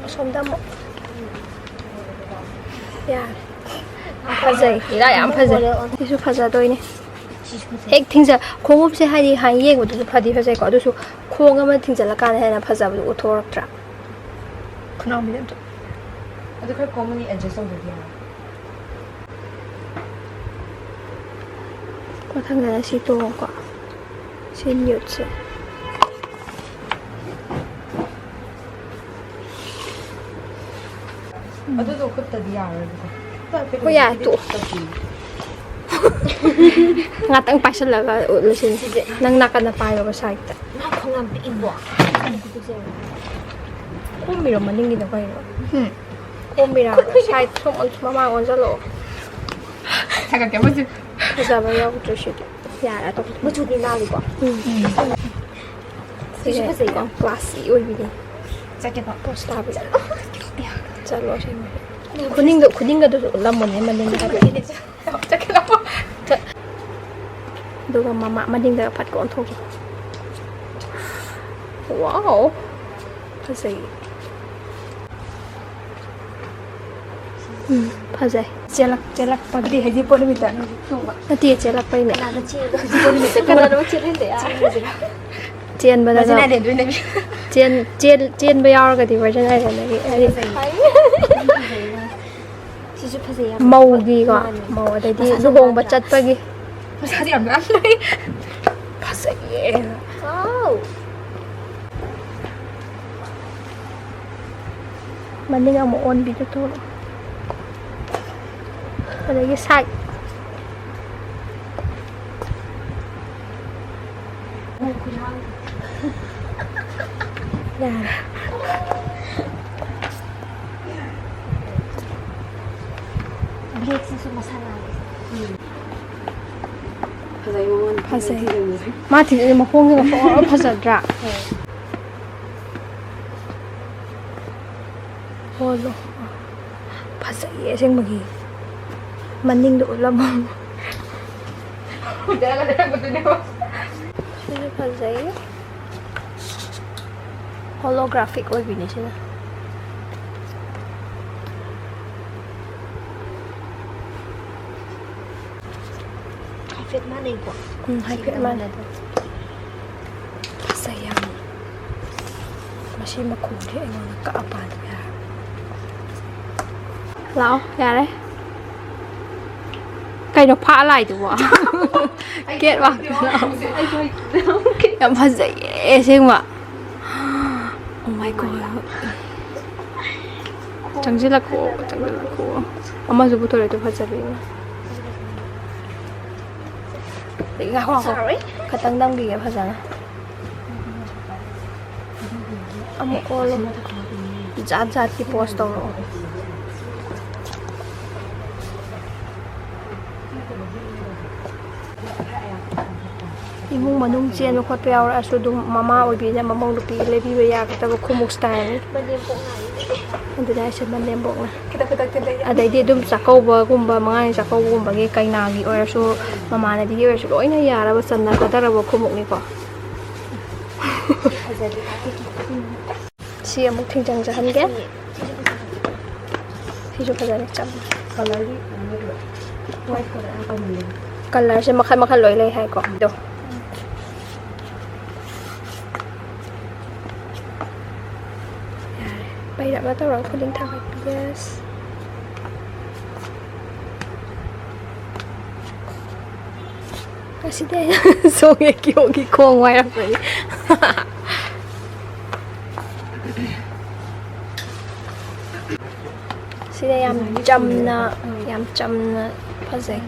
ꯑꯁꯣꯝꯗ ꯑꯃꯨꯛ꯫ ꯌꯥꯔꯦ꯫ ꯐꯖꯩ꯫ ꯂꯤꯂꯥ ꯌꯥꯝ ꯐꯖꯩ꯫ ꯁꯤꯁꯨ ꯐꯖꯗꯣꯏꯅꯦ꯫ ꯍꯦꯛ ꯊꯤꯡꯖ-, ꯈꯣꯡꯎꯞꯁꯦ ꯍꯥꯏꯗꯤ ꯍꯥꯟꯅ ꯌꯦꯡꯕꯗꯁꯨ ꯐꯗꯤ ꯐꯖꯩꯀꯣ, ꯑꯗꯨꯁꯨ ꯈꯣꯡ ꯑꯃ ꯊꯤꯡꯖꯤꯜꯂꯀꯥꯟꯗ ꯍꯦꯟꯅ ꯐꯖꯕꯗꯨ ꯎꯠꯊꯣꯔꯛꯇ꯭ꯔꯥ? ꯈꯅꯥꯎ ꯃꯤꯅ ꯑꯝꯇ꯫ ꯑꯗꯨ ꯈꯔ ꯀꯣꯝꯃꯅꯤ ꯑꯦꯗꯖꯁ ꯇꯧꯗ꯭ꯔꯗꯤ ꯌꯥꯔꯣꯏ꯫ ꯃꯊꯪꯗꯅ ꯁꯤ ꯇꯣꯡꯉꯣꯀꯣ꯫ ꯁꯤ ꯅ꯭ꯌꯨꯠꯁꯦ꯫ ꯑꯗꯨꯗꯣ ꯈꯨꯠꯇꯗꯤ ꯌꯥꯔꯣꯏꯕꯀꯣ꯫ ꯍꯣꯏ, ꯌꯥꯔꯦ, ꯇꯣꯛꯑꯣ꯫ ꯉꯥꯛꯇꯪ ꯄꯥꯏꯁꯜꯂꯒ ꯎꯠꯂꯁꯤꯅꯦ꯫ ꯁꯤꯁꯦ꯫ ꯅꯪ ꯅꯥꯀꯟꯗ ꯄꯥꯏꯔꯣꯕ, ꯁꯥꯏꯗꯇ꯫ ꯃꯥ ꯈꯣꯡ ꯌꯥꯝ ꯄꯤꯛꯏꯀꯣ꯫ ꯈꯣꯝꯕꯤꯔꯣ ꯃꯅꯤꯡꯒꯤꯗꯣ ꯀꯩꯅꯣ? ꯎꯝ꯫ ꯈꯣꯝꯕꯤꯔꯣ? ꯁꯥꯏꯠ ꯁꯣꯝ ꯑꯣꯟ-, ꯃꯃꯥꯡ ꯑꯣꯟꯁꯤꯜꯂꯛꯑꯣ꯫ ꯊꯥꯒꯠꯀꯦ ꯃꯆꯨ꯫ ꯐꯖꯕ ꯌꯥꯎꯗ꯭ꯔꯦ ꯁꯤꯗꯤ꯫ ꯌꯥꯔꯦ ꯑꯇꯣꯞꯄ꯫ ꯃꯆꯨꯗꯤ ꯅꯥꯜꯂꯤꯀꯣ? ꯎꯝ꯫ ꯁꯤꯁꯨ ꯐꯖꯩꯀꯣ? ꯌꯥꯝ ꯀ꯭ꯂꯥꯁꯤ ꯑꯣꯏꯕꯤꯅꯤ꯫ ꯆꯠꯀꯦꯀꯣ? ꯄꯣꯁ ꯇꯥꯕꯤꯗ꯫ ꯆꯠꯂꯣ ꯑꯁꯦꯡꯕ꯫ ꯈꯨꯅꯤꯡꯗꯣ, ꯈꯨꯅꯤꯡꯒꯗꯨꯁꯨ ꯎꯠꯂꯝꯃꯣꯅꯦ ꯃꯅꯤꯡꯗ ꯍꯥꯏꯐꯦꯠ꯫ ꯆꯠꯀꯦ ꯂꯥꯛꯑꯣ꯫ ꯆꯠ-, ꯑꯗꯨꯒ ꯃꯃꯥ ꯃꯅꯤꯡꯗ ꯐꯠꯀ ꯑꯣꯟꯊꯣꯛꯈꯤ꯫ ꯋꯥꯎ꯫ ꯐꯖꯩ꯫ ꯎꯝ, ꯐꯖꯩ꯫ ꯆꯦꯜꯂꯛ-, ꯆꯦꯜꯂꯛꯄꯒꯤ ꯍꯩꯖꯤꯡꯄꯣꯠ ꯅꯨꯃꯤꯠꯇ ꯇꯣꯡꯕ꯫ ꯅꯠꯇꯦ, ꯆꯦꯜꯂꯛꯄꯩꯅꯦ꯫ ꯀꯅꯥꯅ ꯆꯦꯜꯂꯤꯅꯣ ꯍꯩꯖꯤꯡꯄꯣꯠ ꯅꯨꯃꯤꯠꯇ? ꯀꯅꯥꯅꯣ ꯆꯦꯜꯍꯟꯗ ꯌꯥꯔꯣꯏ? ꯆꯦꯟꯁꯤꯔꯥ? ꯆꯦꯟꯕꯗ Virgin Island ꯑꯣꯏꯅ ꯆꯦꯟ-, ꯆꯦꯟ-, ꯆꯦꯟꯕ ꯌꯥꯎꯔꯒꯗꯤ Virgin Island ꯗꯒꯤ ꯍꯥꯏꯗꯤ ꯐꯖꯩ꯫ ꯐꯖꯩ꯫ ꯁꯤꯁꯨ ꯐꯖꯩ ꯌꯥꯝ꯫ ꯃꯧꯒꯤꯀꯣ, ꯃꯥꯅꯦ꯫ ꯃꯧ ꯑꯗꯩꯗꯤ ꯃꯁꯥꯁꯨ ꯂꯨꯍꯣꯡꯕ ꯅꯥꯟꯗ꯭ꯔꯥ? ꯆꯠꯄꯒꯤ꯫ ꯃꯁꯥꯁꯦ ꯌꯥꯝ ꯅꯥꯟ ꯂꯩ꯫ ꯐꯖꯩꯌꯦ꯫ ꯋꯥꯎ꯫ ꯃꯅꯤꯡ ꯑꯃꯨꯛ ꯑꯣꯟꯕꯤꯗꯨ ꯇꯧꯔꯣ꯫ ꯑꯗꯒꯤ side꯫ ꯌꯥꯔꯦ꯫ Black ꯁꯤꯁꯨ ꯃꯁꯥ ꯅꯥꯜꯂꯦ꯫ ꯐꯖꯩ ꯃꯉꯣꯟꯗ꯫ ꯐꯖꯩ꯫ ꯃꯥ ꯊꯤꯟꯖꯤꯟ ꯃꯈꯣꯡꯒꯤ ꯃꯈꯣꯡ ꯐꯖꯗ꯭ꯔꯥ? ꯍꯣꯜꯂꯣ꯫ ꯐꯖꯩꯌꯦ ꯑꯁꯦꯡꯕꯒꯤ꯫ ꯃꯅꯤꯡꯗ ꯎꯠꯂꯝꯃꯣ꯫ ꯁꯤꯁꯨ ꯐꯖꯩ꯫ Holographic ꯑꯣꯏꯕꯤꯅꯦ ꯁꯤꯅ꯫ ꯍꯥꯏꯐꯦꯠ ꯃꯥꯟꯅꯩꯀꯣ? ꯎꯝ, ꯍꯥꯏꯐꯦꯠ ꯁꯤꯒ ꯃꯥꯟꯅꯩ꯫ ꯑꯃꯅꯗꯤ꯫ ꯐꯖꯩ ꯌꯥꯝꯅ꯫ ꯃꯁꯤ ꯃꯈꯣꯡꯁꯦ ꯑꯩꯉꯣꯟꯗ ꯀꯛꯑꯀꯥꯟꯗ ꯌꯥꯔꯦ꯫ ꯂꯥꯛꯑꯣ, ꯌꯥꯔꯦ꯫ ꯀꯩꯅꯣ ꯐꯥꯛꯑ ꯂꯥꯛꯏꯗꯨꯕꯣ? Catwalk ꯇ ꯂꯥꯛꯑꯣ꯫ ꯌꯥꯝ ꯐꯖꯩꯌꯦ ꯑꯁꯦꯡꯕ꯫ Oh my God꯫ ꯆꯪꯁꯤꯜꯂꯛꯈꯣ, ꯆꯪꯁꯤꯜꯂꯛꯈꯣ꯫ ꯑꯃꯁꯨ ꯄꯨꯊꯣꯔꯛꯑꯦ, ꯑꯗꯨ ꯐꯖꯕꯤ ꯑꯃ꯫ ꯉꯥꯏꯈꯣ, ꯉꯥꯏꯈꯣ꯫ Sorry꯫ ꯈꯇꯪ ꯅꯝꯈꯤꯒꯦ ꯐꯖꯅ꯫ ꯑꯃꯨꯛ ꯑꯣꯜꯂꯣ꯫ ꯖꯥꯠ ꯖꯥꯠꯀꯤ ꯄꯣꯁ ꯇꯧꯔꯛꯑꯣ꯫ ꯏꯃꯨꯡ ꯃꯅꯨꯡ ꯆꯦꯟꯕ ꯈꯣꯠꯄ ꯌꯥꯎꯔꯛꯑꯁꯨ ꯑꯗꯨꯝ ꯃꯃꯥ ꯑꯣꯏꯕꯤꯅ ꯃꯃꯧ ꯅꯨꯄꯤꯒꯤ ꯂꯩꯕꯤꯕ ꯌꯥꯒꯗꯕ ꯈꯨꯃꯨꯛ ꯁ꯭ꯇꯥꯏꯜꯅꯤ꯫ ꯑꯗꯨꯅ ꯑꯩꯁꯦ ꯃꯅꯦꯝꯕꯣꯛꯅ꯫ ꯑꯗꯩꯗꯤ ꯑꯗꯨꯝ ꯆꯥꯛꯀꯧꯕꯒꯨꯝꯕ, ꯃꯉꯥꯅꯤ ꯆꯥꯛꯀꯧꯕꯒꯨꯝꯕꯒꯤ ꯀꯩꯅꯥꯒꯤ ꯑꯣꯏꯔꯁꯨ, ꯃꯃꯥꯟꯅꯕꯤꯒꯤ ꯑꯣꯏꯔꯁꯨ ꯂꯣꯏꯅ ꯌꯥꯔꯕ, ꯆꯟꯅꯒꯗꯧꯔꯕ ꯈꯨꯃꯨꯛꯅꯤꯀꯣ꯫ ꯁꯤ ꯑꯃꯨꯛ ꯊꯤꯡꯖꯤꯟꯖꯍꯟꯒꯦ꯫ ꯁꯤꯁꯨ ꯐꯖꯅ ꯆꯝꯃꯦ꯫ ꯀꯂꯔꯁꯦ ꯃꯈꯜ ꯃꯈꯜ ꯂꯣꯏ ꯂꯩ ꯍꯥꯏꯀꯣ꯫ ꯑꯗꯣ ꯌꯥꯔꯦ꯫ ꯄꯩꯔꯞꯅ ꯇꯧꯔꯒ ꯈꯨꯗꯤꯡ ꯊꯥꯡꯒꯠꯄꯤꯔꯁꯤ꯫ ꯑꯁꯤꯗꯤ ꯑꯩꯅ ꯁꯣꯡꯉꯦ ꯀꯤꯌꯣꯡꯒꯤ ꯈꯣꯡ ꯋꯥꯏꯔꯛꯄꯅꯤ꯫ ꯁꯤꯗ ꯌꯥꯝ ꯆꯝꯅ, ꯌꯥꯝ ꯆꯝꯅ ꯐꯖꯩ꯫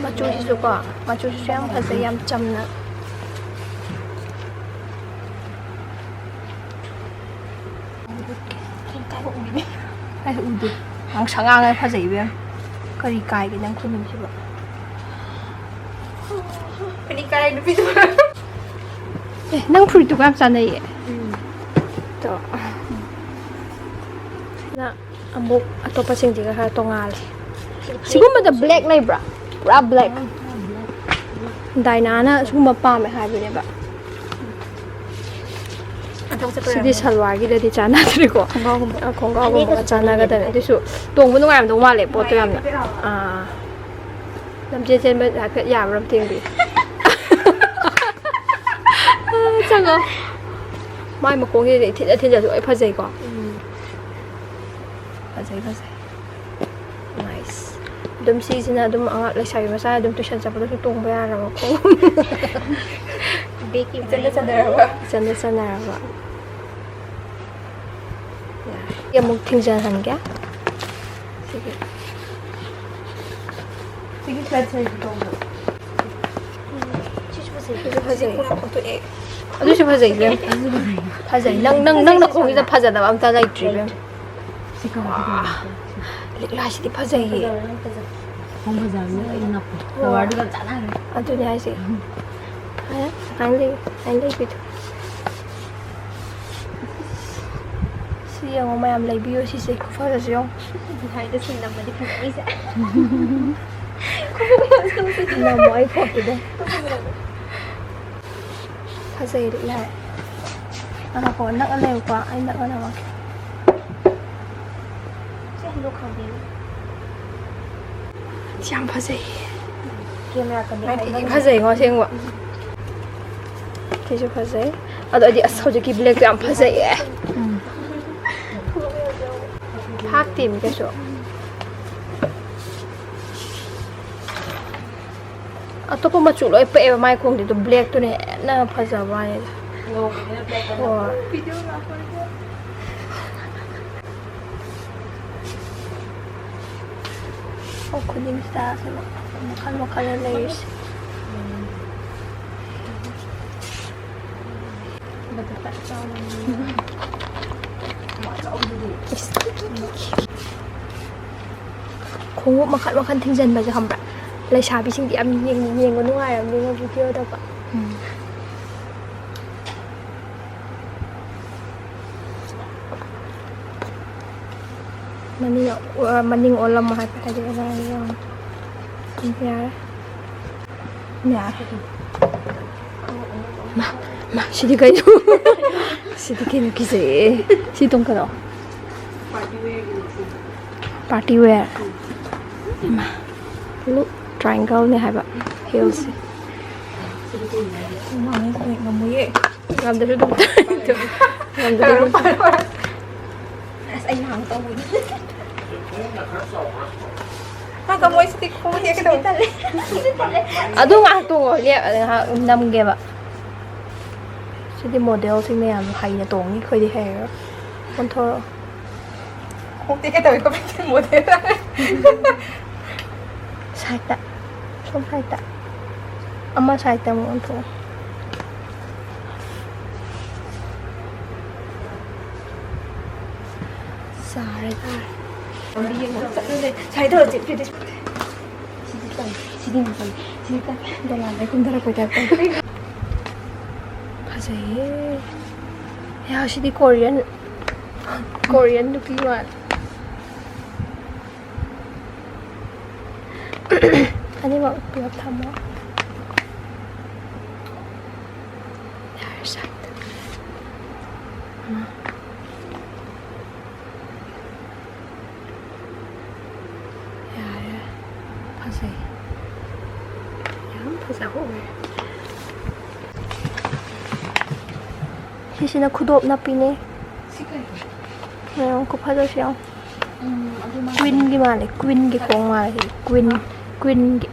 ꯃꯆꯨꯁꯤꯁꯨꯀꯣ, ꯃꯆꯨꯁꯤꯁꯨ ꯌꯥꯝ ꯐꯖꯩ, ꯌꯥꯝ ꯆꯝꯅ꯫ ꯑꯩ ꯎꯗꯦ꯫ ꯉꯥꯡꯁꯪ ꯉꯥꯡꯉꯦ, ꯐꯖꯩ ꯏꯕꯦꯝ꯫ ꯀꯔꯤ ꯀꯥꯏꯒꯦ ꯅꯪ ꯈꯨꯅꯤꯡꯁꯤꯕꯣ? ꯀꯔꯤ ꯀꯥꯏ ꯅꯨꯄꯤꯗꯨ? ꯑꯦ, ꯅꯪ ꯐꯨꯔꯤꯠꯇꯨꯒ ꯌꯥꯝ ꯆꯥꯟꯅꯩꯌꯦ꯫ ꯎꯝ꯫ ꯇꯣ꯫ ꯅ ꯑꯃꯨꯛ ꯑꯇꯣꯞꯄꯁꯤꯡꯁꯤꯒ ꯈꯔ ꯇꯣꯡꯉꯥꯜꯂꯦ꯫ ꯁꯤꯒꯨꯝꯕꯗ ꯕ꯭ꯂꯦꯛ ꯂꯩꯕ꯭ꯔꯥ? ꯄꯨꯔꯥ ꯕ꯭ꯂꯦꯛ꯫ ꯗꯥꯏꯅꯥꯅ ꯁꯤꯒꯨꯝꯕ ꯄꯥꯝꯃꯦ ꯍꯥꯏꯕꯅꯦꯕ꯫ ꯁꯤꯗꯤ ꯁꯜꯋꯥꯔꯒꯤꯗꯗꯤ ꯆꯥꯟꯅꯗ꯭ꯔꯦꯀꯣ꯫ ꯈꯣꯡꯒ꯭ꯔꯥꯎꯒꯨꯝꯕ꯫ ꯑ, ꯈꯣꯡꯒ꯭ꯔꯥꯎꯒꯨꯝꯕꯒ ꯆꯥꯟꯅꯒꯗꯕꯅꯦ꯫ ꯑꯗꯨꯁꯨ ꯇꯣꯡꯕ ꯅꯨꯡꯉꯥꯏꯔꯝꯗꯧ ꯃꯥꯜꯂꯦ ꯄꯣꯠꯇꯣ ꯌꯥꯝꯅ꯫ ꯑꯥ꯫ ꯂꯝꯖꯦꯟ ꯆꯦꯟꯕ ꯍꯥꯏꯐꯦꯠ ꯌꯥꯕ꯭ꯔꯥ ꯑꯝꯇ ꯌꯦꯡꯕꯤꯌꯨ꯫ ꯆꯪꯉꯣ꯫ ꯃꯥꯏ ꯃꯈꯣꯡꯁꯤꯗꯤ ꯊꯤꯟꯖ ꯊꯤꯟꯖꯁꯨ ꯂꯣꯏ ꯐꯖꯩꯀꯣ꯫ ꯎꯝ꯫ ꯐꯖꯩ, ꯐꯖꯩ꯫ ꯅꯥꯏꯁ꯫ ꯑꯗꯨꯝ ꯁꯤꯁꯤꯅ ꯑꯗꯨꯝ ꯑꯉꯥꯡ ꯂꯩꯁꯥꯕꯤ ꯃꯆꯥ ꯑꯗꯨꯝ ꯇꯨꯏꯁꯟ ꯆꯠꯄꯗꯁꯨ ꯇꯣꯡꯕ ꯌꯥꯔꯕ ꯈꯣꯡꯎꯞ꯫ ꯕꯦꯒꯀꯤ ꯏꯆꯟꯗ ꯆꯟꯅꯔꯕ꯫ ꯏꯆꯟꯗ ꯆꯟꯅꯔꯕ꯫ ꯌꯥꯔꯦ꯫ ꯁꯤ ꯑꯃꯨꯛ ꯊꯤꯡꯖꯤꯜꯍꯟꯒꯦ꯫ ꯁꯤꯒꯤ꯫ ꯁꯤꯒꯤ ꯐ꯭ꯂꯦꯠ ꯁꯥꯏꯖ ꯇꯧꯕꯗꯣ꯫ ꯁꯤꯁꯨ ꯐꯖꯩ꯫ ꯁꯤꯁꯨ ꯐꯖꯩ꯫ ꯁꯤꯗꯤ ꯈꯣꯡꯒ꯭ꯔꯥꯎ ꯀꯣꯛꯊꯣꯛꯑꯦ꯫ ꯑꯗꯨꯁꯨ ꯐꯖꯩ, ꯏꯕꯦꯝ꯫ ꯐꯖꯩ꯫ ꯅꯪ, ꯅꯪ, ꯅꯪ ꯅꯈꯣꯡꯁꯤꯗ ꯐꯖꯗꯕ ꯑꯝꯇ ꯂꯩꯇ꯭ꯔꯤ, ꯏꯕꯦꯝ꯫ ꯂꯤꯛꯂꯥꯁꯤꯗꯤ ꯐꯖꯩꯌꯦ꯫ ꯑꯗꯨꯅꯦ ꯍꯥꯏꯁꯦ꯫ ꯍꯥꯏ, ꯍꯥꯏ ꯂꯩ-, ꯍꯥꯏ ꯂꯩꯕꯤꯗꯣ꯫ ꯁꯤ ꯌꯦꯡꯉꯣ ꯃꯌꯥꯝ, ꯂꯩꯕꯤꯌꯨ ꯁꯤꯁꯦ꯫ ꯈꯨꯐꯖꯁꯦ ꯌꯦꯡꯉꯣ꯫ ꯍꯥꯏꯗ ꯁꯤꯟꯅꯕꯗꯤ ꯐꯖꯩꯁꯦ꯫ ꯅꯝꯃꯣ ꯑꯩ ꯐꯣꯟꯗꯨꯗ꯫ ꯐꯖꯩ ꯂꯤꯛꯂꯥ꯫ ꯉꯥꯏꯈꯣ, ꯅꯛꯅ ꯂꯩꯌꯨꯀꯣ, ꯑꯩ ꯅꯛꯅ ꯅꯝꯃꯛꯀꯦ꯫ ꯁꯤ ꯌꯥꯝ ꯐꯖꯩꯌꯦ꯫ ꯀꯦꯃꯦꯔꯥ ꯀꯟꯗꯤ ꯌꯥꯝ ꯊꯤ ꯐꯖꯩꯉꯣ, ꯑꯁꯦꯡꯕ꯫ ꯁꯤꯁꯨ ꯐꯖꯩ꯫ ꯑꯗꯣ ꯑꯩꯗꯤ, ꯑꯁ, ꯍꯧꯖꯤꯛꯀꯤ blackꯇꯣ ꯌꯥꯝ ꯐꯖꯩꯌꯦ꯫ ꯎꯝ꯫ ꯐꯥꯛꯇꯦꯃꯤ ꯀꯩꯁꯨ꯫ ꯑꯇꯣꯞꯄ ꯃꯆꯨ ꯂꯣꯏ ꯄꯛꯑꯦꯕ ꯃꯥꯏ ꯈꯣꯡꯗꯤ, ꯑꯗꯨ blackꯇꯨꯅ ꯍꯦꯟꯅ ꯐꯖꯕ ꯋꯥꯅꯤꯗ꯫ ꯍꯣꯏ꯫ ꯑꯣ, ꯈꯨꯅꯤꯡ ꯁꯤꯗꯁꯨ ꯃꯈꯜ ꯃꯈꯜ ꯂꯩꯔꯤꯁꯦ꯫ ꯈꯣꯡꯎꯞ ꯃꯈꯜ ꯃꯈꯜ ꯊꯤꯡꯖꯤꯟꯕꯁꯦ ꯈꯪꯕ꯭ꯔꯥ? ꯂꯩꯁꯥꯕꯤꯁꯤꯡꯗꯤ ꯌꯥꯝ ꯌꯦꯡ-, ꯌꯦꯡꯕ ꯅꯨꯡꯉꯥꯏꯔꯝꯅꯤꯉꯣ videoꯗꯀꯣ꯫ ꯎꯝ꯫ ꯃꯅꯤꯡ, ꯑ, ꯃꯅꯤꯡ ꯑꯣꯜꯂꯝꯃꯣ ꯍꯥꯏꯕ, ꯍꯥꯏꯗꯤ ꯑꯣꯖꯥꯅ ꯌꯥꯝ ꯌꯥꯔꯦ꯫ ꯌꯥꯔꯦ꯫ ꯃꯥ, ꯃꯥ, ꯁꯤꯗꯤ ꯀꯩꯅꯣ? ꯁꯤꯗꯤ ꯀꯩꯅꯣ? ꯀꯤꯖꯩꯌꯦ꯫ ꯁꯤ ꯇꯣꯡꯈꯠꯂꯣ꯫ Party wear꯫ ꯏꯃꯥ꯫ Look, triangleꯅꯦ ꯍꯥꯏꯕ heelꯁꯦ꯫ ꯉꯝꯃꯣꯏꯌꯦ꯫ ꯉꯝꯗ꯭ꯔꯁꯨ ꯑꯗꯨꯝ ꯇꯥꯏꯗꯣ꯫ ꯉꯝꯗ꯭ꯔꯁꯨ ꯑꯗꯨꯝ ꯇꯥꯏ꯫ ꯑꯁ, ꯑꯩ ꯅꯍꯥꯟ ꯇꯧꯕꯗꯣ꯫ ꯅꯪ ꯀꯃꯣꯏꯁꯤꯗꯤ ꯈꯣꯡ ꯇꯦꯛꯀꯦ ꯇꯧꯋꯦ꯫ ꯇꯜꯂꯦ꯫ ꯑꯗꯨ ꯉꯥꯏꯍꯥꯛ ꯇꯣꯡꯉꯣ, ꯂꯦꯞ-, ꯉꯥꯏꯍꯥꯛ ꯅꯝꯒꯦꯕ꯫ ꯁꯤꯗꯤ modelꯁꯤꯡꯅ ꯌꯥꯝ ꯍꯩꯅ ꯇꯣꯡꯉꯤ, ꯑꯩꯈꯣꯏꯗꯤ ꯍꯩꯔꯔꯣꯏ꯫ ꯑꯣꯟꯊꯣꯔꯛꯑꯣ꯫ ꯈꯣꯡ ꯇꯦꯛꯀꯦ ꯇꯧꯋꯦ, ꯀꯃꯥꯏꯅ ꯇꯧꯅꯤ model? Sideꯇ, ꯁꯣꯝ sideꯇ꯫ ꯑꯃ sideꯇ ꯑꯃꯨꯛ ꯑꯣꯟꯊꯣꯛꯑꯣ꯫ ꯇꯥꯔꯦ, ꯇꯥꯔꯦ꯫ ꯂꯝꯕꯤ ꯌꯦꯡꯕ ꯆꯠꯂꯨꯁꯦ꯫ ꯁ꯭ꯋꯥꯏꯗ ꯇꯧꯔꯁꯤ, ꯐꯤꯗꯤ꯫ ꯁꯤꯗꯤ ꯇꯜꯂꯤ, ꯁꯤꯗꯤ ꯌꯥꯝ ꯇꯜꯂꯤ, ꯁꯤꯗꯤ ꯇꯜꯂꯤ꯫ ꯗꯣꯂꯥꯟꯗꯩ ꯀꯨꯝꯊꯔꯛꯄꯩ ꯇꯥꯏꯞ ꯇꯧꯋꯦ꯫ ꯐꯖꯩꯌꯦ꯫ ꯌꯥ, ꯁꯤꯗꯤ Korean, Korean ꯅꯨꯄꯤ ꯃꯥꯜꯂꯦ꯫ ꯑꯅꯤꯃꯛ ꯄꯨꯂꯞ ꯊꯝꯃꯣ꯫ ꯌꯥꯔꯦ, ꯁꯥꯏꯗ꯫ ꯎꯝ꯫ ꯌꯥꯔꯦ, ꯌꯥꯔꯦ꯫ ꯐꯖꯩ꯫ ꯌꯥꯝ ꯐꯖꯕ ꯑꯣꯏꯔꯦ꯫ ꯁꯤꯁꯤꯅ ꯈꯨꯗꯣꯞ ꯅꯞꯄꯤꯅꯦ꯫ ꯁꯤ ꯀꯩꯅꯣ? ꯃꯌꯥꯝ ꯈꯨꯐꯖꯁꯤ ꯌꯦꯡꯉꯣ꯫ ꯎꯝ, ꯑꯗꯨ ꯃꯥꯜꯂꯦ꯫ Queenꯒꯤ ꯃꯥꯜꯂꯦ, Queenꯒꯤ ꯈꯣꯡ ꯃꯥꯜꯂꯦ ꯁꯤ꯫ Queen, Queenꯒꯤ꯫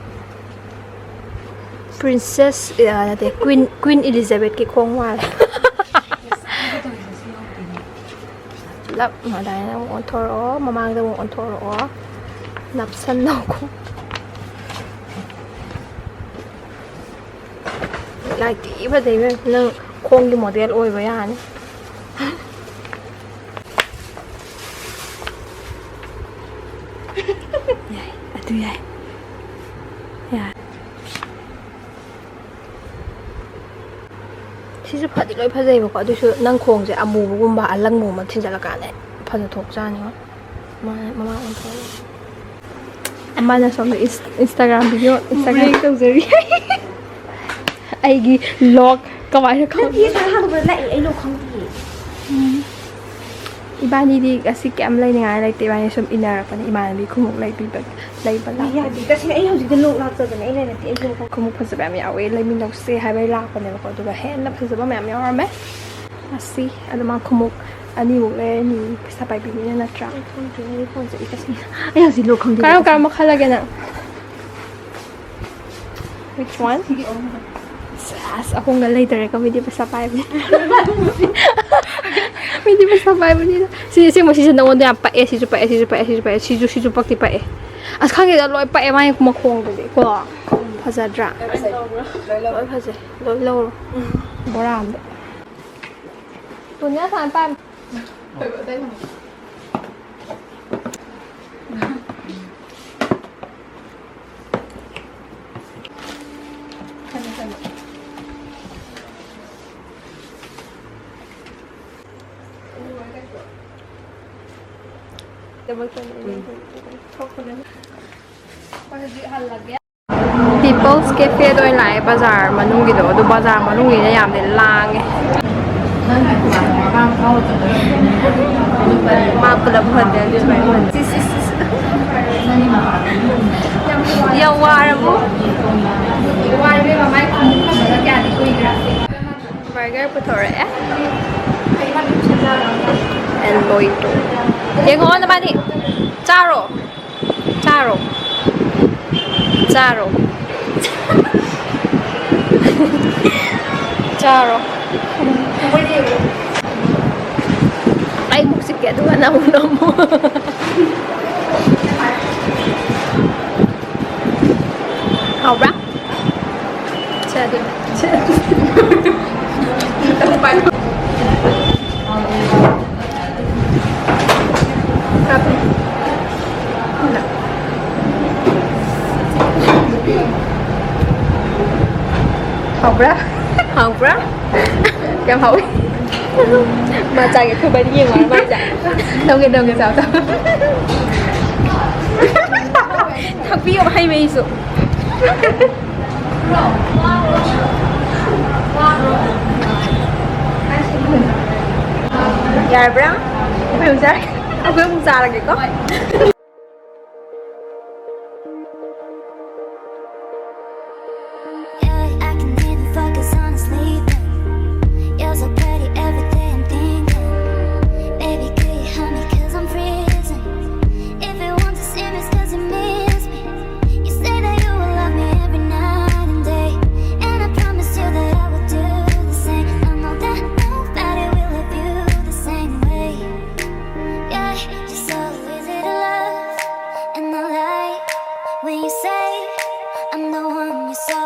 Princess, ꯑ, ꯅꯠꯇꯦ, Queen, Queen Elizabethꯀꯤ ꯈꯣꯡ ꯃꯥꯜꯂꯦ꯫ ꯄꯨꯂꯞ ꯑꯗꯨꯃꯥꯏꯅ ꯑꯃꯨꯛ ꯑꯣꯟꯊꯣꯔꯛꯑꯣ, ꯃꯃꯥꯡꯗ ꯑꯃꯨꯛ ꯑꯣꯟꯊꯣꯔꯛꯑꯣ, ꯅꯞꯁꯟꯅꯧꯀꯣ꯫ ꯂꯥꯏꯛꯇꯤ ꯐꯖꯩ ꯏꯕꯦꯝ, ꯅꯪ ꯈꯣꯡꯒꯤ ꯃꯣꯗꯦꯜ ꯑꯣꯏꯕ ꯌꯥꯔꯅꯤ꯫ ꯌꯥꯏ, ꯑꯗꯨ ꯌꯥꯏ꯫ ꯌꯥꯏ꯫ ꯁꯤꯁꯨ ꯐꯗꯤ ꯂꯣꯏ ꯐꯖꯩꯕꯀꯣ, ꯑꯗꯨꯏꯁꯨ ꯅꯪ ꯈꯣꯡꯁꯦ ꯑꯃꯨꯕꯒꯨꯝꯕ ꯑꯂꯪꯕꯒꯨꯝꯕ ꯊꯤꯟꯖꯜꯂꯀꯥꯟꯗ ꯐꯖ ꯊꯣꯛꯆꯥꯅꯤꯉꯣ꯫ ꯃꯥꯅ ꯃꯃꯥ ꯑꯣꯟꯊꯣꯛꯑꯒ꯫ ꯑꯃꯅ ꯁꯣꯝꯗ ꯏꯟꯁ-, Instagram video, Instagram ꯇꯧꯖꯔꯤ꯫ ꯑꯩꯒꯤ ꯂꯣꯛ ꯀꯃꯥꯏꯅ ꯅꯠꯇꯦ, ꯈꯪꯕ? ꯁꯨꯃꯥꯏꯅ ꯍꯥꯡꯗꯣꯛꯄꯗ ꯂꯥꯛꯑꯦ, ꯑꯩ ꯂꯣꯛ ꯈꯪꯗꯤꯌꯦ꯫ ꯎꯝ꯫ ꯏꯕꯥꯅꯤꯗꯤ ꯉꯁꯤ ꯀꯩꯝ ꯂꯩꯅꯤꯡꯉꯥꯏ ꯂꯩꯇꯦ, ꯏꯕꯥꯅꯤ ꯁꯨꯝ ꯏꯟꯅꯔꯛꯄꯅꯦ, ꯏꯃꯥꯟꯅꯕꯤ ꯈꯨꯃꯨꯛ ꯂꯩꯕꯤꯕꯒꯤ, ꯂꯩꯕ ꯂꯥꯛꯄ꯫ ꯌꯥꯗꯦ, ꯇꯁꯦꯡꯅ ꯑꯩ ꯍꯧꯖꯤꯛꯇ ꯂꯣꯛ ꯂꯥꯛꯇꯗꯅ, ꯑꯩꯅ ꯅꯠꯇꯦ, ꯑꯩ ꯂꯣꯛ ꯈꯨꯃꯨꯛ ꯐꯖꯕ ꯌꯥꯝ ꯌꯥꯎꯋꯦ, ꯂꯩꯃꯤꯟꯅꯧꯁꯦ ꯍꯥꯏꯕꯩ ꯂꯥꯛꯄꯅꯦꯕꯀꯣ, ꯑꯗꯨꯒ ꯍꯦꯟꯅ ꯐꯖꯕ ꯃꯌꯥꯝ ꯌꯥꯎꯔꯝꯃꯦ꯫ ꯑꯁꯤ ꯑꯗꯨ ꯃꯥ ꯈꯨꯃꯨꯛ ꯑꯅꯤꯃꯨꯛ ꯂꯩꯔꯅꯤ, ꯄꯩꯁꯥ ꯄꯥꯏꯕꯤꯅꯤꯅ ꯅꯠꯇ꯭ꯔꯥ? ꯑꯩ ꯈꯪꯗꯦ, ꯑꯩ ꯐꯣꯟꯁꯦ, ꯑꯩ ꯇꯁꯦꯡꯅ ꯑꯩ ꯍꯧꯖꯤꯛ ꯂꯣꯛ ꯈꯪꯗꯦ꯫ ꯀꯔꯝ ꯀꯔꯝꯕ ꯈꯜꯂꯒꯦ ꯅꯪ? Which one? ꯁꯦꯁ, ꯑꯍꯣꯡꯕ ꯂꯩꯇꯔꯦꯀꯣ, ꯃꯤꯗꯤ ꯄꯩꯁꯥ ꯄꯥꯏꯕꯅꯤ꯫ ꯃꯤꯗꯤ ꯄꯩꯁꯥ ꯄꯥꯏꯕꯅꯤꯅ꯫ ꯁꯤ ꯑꯁꯦꯡꯕ, ꯁꯤꯁꯦ ꯅꯉꯣꯟꯗ ꯌꯥꯝ ꯄꯛꯑꯦ, ꯁꯤꯁꯨ ꯄꯛꯑꯦ, ꯁꯤꯁꯨ ꯄꯛꯑꯦ, ꯁꯤꯁꯨ ꯄꯛꯑꯦ, ꯁꯤꯁꯨ, ꯁꯤꯁꯨ ꯄꯛꯇꯤ ꯄꯛꯑꯦ꯫ ꯑꯁ, ꯈꯪꯗꯦꯗ, ꯂꯣꯏ ꯄꯛꯑꯦ ꯃꯥꯒꯤ ꯃꯈꯣꯡꯗꯨꯗꯤ ꯀꯣ꯫ ꯐꯖꯗ꯭ꯔꯥ? ꯂꯣꯏ ꯐꯖꯩ, ꯂꯣꯏ ꯂꯧꯔꯣ꯫ ꯕꯣꯔꯥ ꯑꯝꯗ꯫ ꯇꯣꯅꯤꯌꯥ, ꯁꯨꯃꯥꯏꯅ ꯄꯥꯏ꯫ People's Cafe ꯗ ꯑꯣꯏꯅ ꯂꯥꯛꯑꯦ, ꯕꯖꯥꯔ ꯃꯅꯨꯡꯒꯤꯗꯣ꯫ ꯑꯗꯨ ꯕꯖꯥꯔ ꯃꯅꯨꯡꯒꯤꯅ ꯌꯥꯝꯅ ꯂꯥꯡꯉꯦ꯫ ꯃꯥ ꯄꯨꯂꯞ ꯍꯣꯟꯗꯦ, ꯑꯗꯨ ꯁꯨꯃꯥꯏꯅ ꯍꯣꯟꯗꯦ꯫ ꯁꯤ, ꯁꯤ, ꯁꯤ, ꯁꯤ꯫ ꯌꯥꯝ ꯋꯥꯔꯕꯣ? ꯕꯔꯒꯔ ꯄꯨꯊꯣꯔꯛꯑꯦ꯫ ꯑꯦꯟ ꯂꯣꯏꯗꯣ꯫ ꯌꯦꯡꯉꯣ ꯅꯕꯥꯅꯤ꯫ ꯆꯥꯔꯣ꯫ ꯆꯥꯔꯣ꯫ ꯆꯥꯔꯣ꯫ ꯆꯥꯔꯣ꯫ ꯑꯩ ꯃꯨꯛ ꯆꯤꯛꯀꯦ, ꯑꯗꯨꯒ ꯅꯪ ꯑꯃꯨꯛ ꯅꯝꯃꯣ꯫ ꯍꯥꯎꯕ꯭ꯔꯥ? ꯁꯦ ꯑꯗꯨ꯫ ꯍꯥꯎꯕ꯭ꯔꯥ? ꯍꯥꯎꯕ꯭ꯔꯥ? ꯌꯥꯝ ꯍꯥꯎꯋꯤ꯫ ꯃꯥ ꯆꯥꯒꯦ, ꯑꯩꯈꯣꯏ ꯕꯥꯅꯤ ꯌꯦꯡꯉꯣ ꯍꯥꯏꯔ ꯃꯥ ꯆꯥ-, ꯇꯧꯒꯦ, ꯇꯧꯒꯦ, ꯆꯥꯎ, ꯆꯥꯎ꯫ ꯊꯛꯄꯤꯌꯣ ꯍꯩ ꯃꯍꯤꯁꯨ꯫ ꯌꯥꯔꯕ꯭ꯔꯥ? ꯑꯩꯈꯣꯏ ꯑꯃꯨꯛ ꯆꯥꯔꯒꯦ꯫ ꯑꯩꯈꯣꯏ ꯑꯃꯨꯛ ꯆꯥꯔꯒꯦꯀꯣ꯫ Yeah, I can even focus on sleeping. You're so pretty, every day I'm thinking. Baby, could you help me? 'Cause I'm freezing. If you want to see me, it's 'cause you miss me. You say that you will love me every night and day. And I promise you that I will do the same. I know that nobody will love you the same way. Yeah, you're so easy to love. And I like when you say I'm the one, you're so